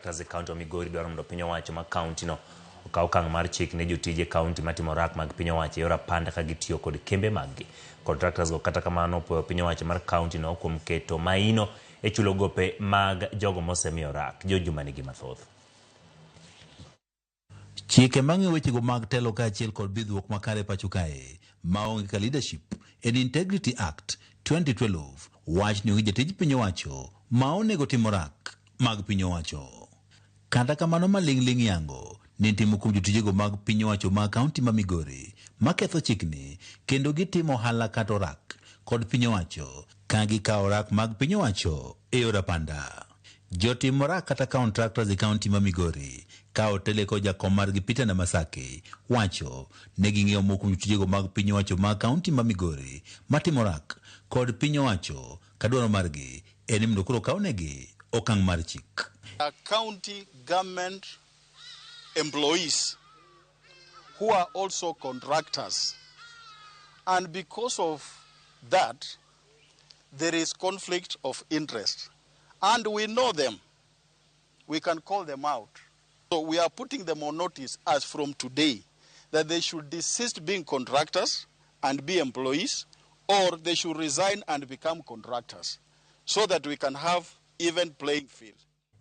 Contractors e kaunti ma Migori dwaro mondo piny owacho ma kaunti no okaw okang' mar chik ne jotije kaunti matimo rak mag piny owacho e yor apanda ka gitiyo kod kembe maggi. Contractors go kata kamano opuoyo piny owacho mar kaunti no kuom keto maino e chulo gope mag jogo mosemiyo rak. George Juma nigi mathoth. Chike mang'iyo wechego mag telo kaachiel kod bidhruok makare pacho kae maonge ka Leadership and Integrity Act 2012 wach ni onge jatij piny owacho ma onego timo rak mag piny owacho. Kata kamano maling'ling' yango ni nitie moko kuom jotijego mag piny owacho mag kaunti ma Migori maketho chikni kendo gitimo ohala kata orak kod piny owacho ka gikawo rak mag piny owacho e yor apanda. Jotim orak kata contractors e kaunti ma Migori ka otele kod jakom margi Peter Namasaki wacho ne ging'iewo moko kuom jotijego mag piny owacho mag kaunti ma Migori matimo rak kod piny owacho ka dwaro margi en ni mondo koro okawnegi okang' mar chik. County government employees who are also contractors. And because of that, there is conflict of interest. And we know them. We can call them out. So we are putting them on notice as from today that they should desist being contractors and be employees, or they should resign and become contractors so that we can have even playing field.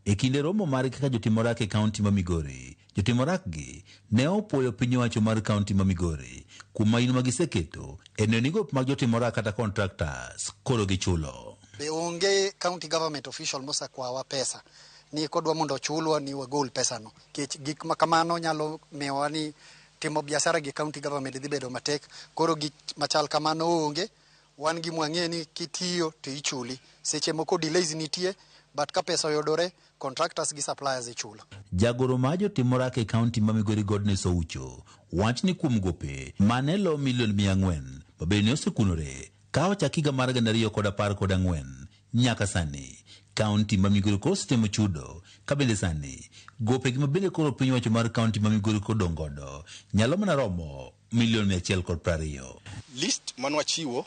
E kinde romo margi kaka jotim orak e kaunti ma Migori, jotim orak gi ne opuoyo piny owacho mar kaunti ma Migori kuom maino ma giseketo e neno ni gop mag jotim orak kata contractors koro gichulo. Be onge county government official mosekwawa pesa ni kodwa mondo ochulwa ni wagol pesano nikech gik ma kamano nyalo miyowa ni timo biashara gi county government dhi bedo matek. Koro gik machal kamano onge. Wan gima wang'e ni kitiyo to ichuli. Seche moko delays nitie, but ka pesa oyudore, contractors gi suppliers ichulo. Jagoro mar jotim orak e kaunti ma Migori Godness Oucho wach ni kuom gope mane lo milion 400 mabende ne osekunore ka ochak higa mar 2014 nyaka sani kaunti ma Migori koro osetimo chudo ka bende sani gopegi ma bende koro piny owacho mar kaunti ma Migori kodong' godo nyalo mana romo milion 120. List manwachiwo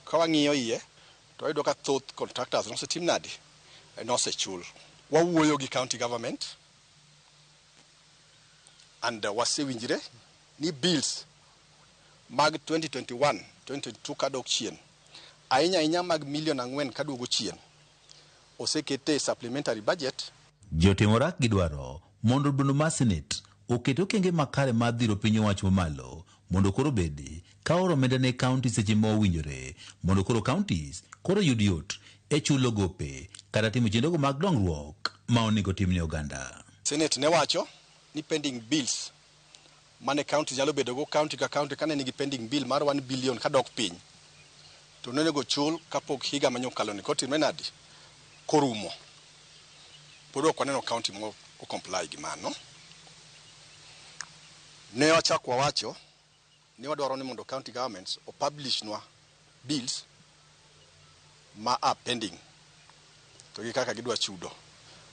ka wang'iyo iye to wayudo ka thoth contractors nosetim nadi nosechul. Wawuoyo gi county government and wasewinjre ni bills mag 2021 2022 kadok chien ahinya ahinya mag milion 4 kaduogo chien osekete supplementary budget. Jotim orak gidwaro mondo od bura mar Senate oket okenge makare mar dhiro piny owacho mamalo mondo koro bedi ka oro omenda ne kaunti seche ma owinjore mondo koro counties koro yud yot e chulo gope kata timo chenrogo mag dongruok ma onego tim ne oganda. Senate ne wacho ni pending bills mane county nyalo bedo go county ka county kane nigi pending bill mar 1 billion kadok piny to nonego chul kapok higa manyokalo ni kotimre nadi korumo. Pod ok waneno county mo o comply gi mano. Ne wachako wawacho ni wadwaro ni mondo county governments o publish nwa bills ma are pending to gi kaka gidwa chudo.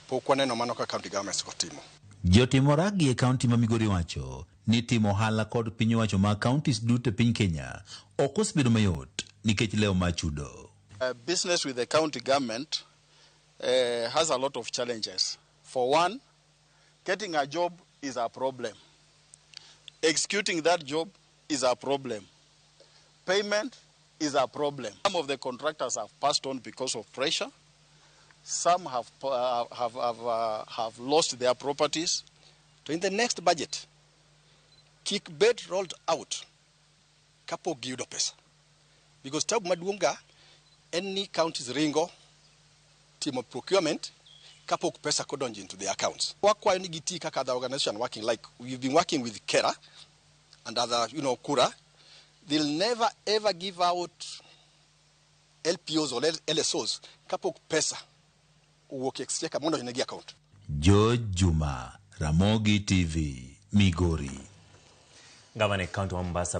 Pok waneno mano ka county governments go timo. Jotim orak gi e kaunti ma Migori wacho ni timo ohala kod piny owacho mag counties duto e piny Kenya ok osebedo mayot nikech lewo mar chudo. Business with the county government has a lot of challenges. For one, getting a job is a problem. Executing that job is a problem. Payment is a problem. Some of the contractors have passed on because of pressure. Some have lost their properties. To in the next budget, kik bed rolled out kapok giyudo pesa. Because tabu maduong' ga en ni counties ringo timo procurement kapok pesa kodonjo into the accounts. Wakwayo ni giti kaka other organization working, like we've been working with KeRRA and other, KURA. They'll never ever give out LPOs or LSOs kapok pesa owuok e exchequer mondo negi account. George Juma, Ramogi TV, Migori. Gavana e kaunti ma Mombasa.